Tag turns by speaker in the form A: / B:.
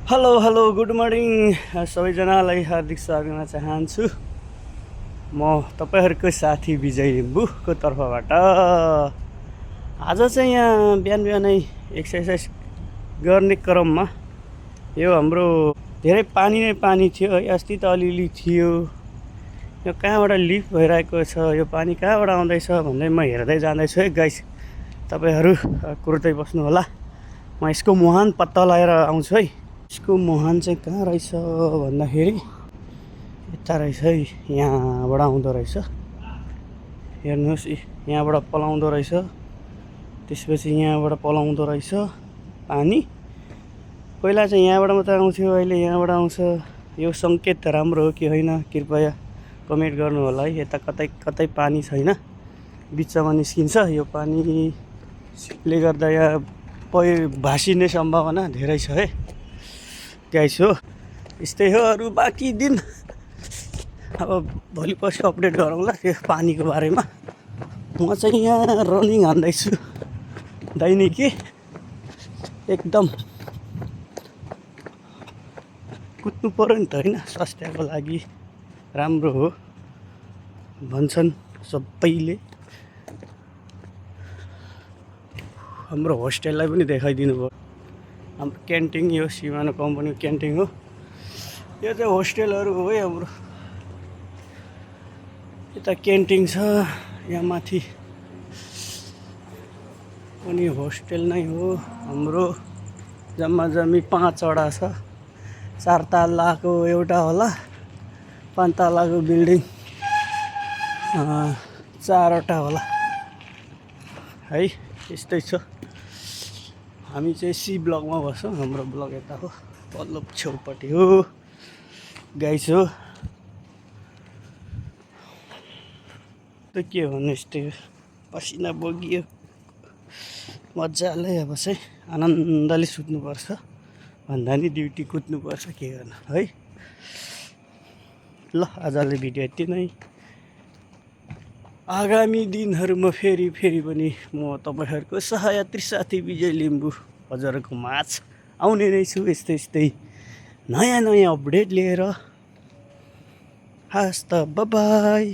A: Hello hello good morning सबैजनालाई हार्दिक स्वागत चाहन्छु। म तपाईँहरूको साथी विजय लिम्बूको तर्फबाट आज चाहिँ यहाँ बिहान बिहानै एक्सर्साइज गर्ने क्रममा यो हाम्रो धेरै पानी नै पानी थियो है। अस्ति त अलिअलि थियो, यो कहाँबाट लिक भइरहेको छ, यो पानी कहाँबाट आउँदैछ भन्दै म हेर्दै जाँदैछु है गाइस। तपाईँहरू कुर्दै बस्नु होला, म यसको मुहान पत्ता लगाएर आउँछु है। यसको मुहान चाहिँ कहाँ रहेछ भन्दाखेरि यता रहेछ है, यहाँबाट आउँदो रहेछ। हेर्नुहोस्, यहाँबाट पलाउँदो रहेछ, त्यसपछि यहाँबाट पलाउँदो रहेछ पानी। पहिला चाहिँ यहाँबाट मात्रै आउँथ्यो, अहिले यहाँबाट आउँछ। यो सङ्केत राम्रो हो कि होइन कृपया कमेन्ट गर्नु होला है। यता कतै कतै पानी छैन, बिचमा निस्किन्छ। यो पानीले गर्दा यहाँ भासिने सम्भावना धेरै छ है गाइस हो। यस्तै हो, अरू बाँकी दिन अब भोलि पर्सि अपडेट गरौँला त्यो पानीको बारेमा। म चाहिँ यहाँ रनिङ हान्दैछु दैनिकी, एकदम कुद्नु पऱ्यो नि त होइन, स्वास्थ्यको लागि राम्रो हो भन्छन् सबैले। हाम्रो होस्टेललाई पनि देखाइदिनु भयो। हाम्रो क्यान्टिन, यो सिमानो कम्पनीको क्यान्टिन हो। यो चाहिँ होस्टेलहरू हो है हाम्रो। यता क्यान्टिन छ, यहाँ माथि पनि होस्टेल नै हो हाम्रो। जम्मा जम्मी 5वटा छ, 4 तलाको एउटा होला, 5 तलाको बिल्डिङ 4वटा होला है। यस्तै छ। हामी चाहिँ सी ब्लकमा बस्छौँ, हाम्रो ब्लक यता हो, पल्लो छेउपट्टि हो गाइस हो। त के भन्नु, यस्तै हो, पसिना बगियो मजाले। अब चाहिँ आनन्दले सुत्नुपर्छ भन्दा नि ड्युटी कुद्नुपर्छ, के गर्नु है। ल आजले भिडियो यति नै। आगामी दिनहरूमा फेरि पनि म तपाईँहरूको सहयात्री साथी विजय लिम्बू हजुरहरूको माझ आउने नै छु, यस्तै नयाँ अपडेट लिएर। हस् त, बाइ बाइ।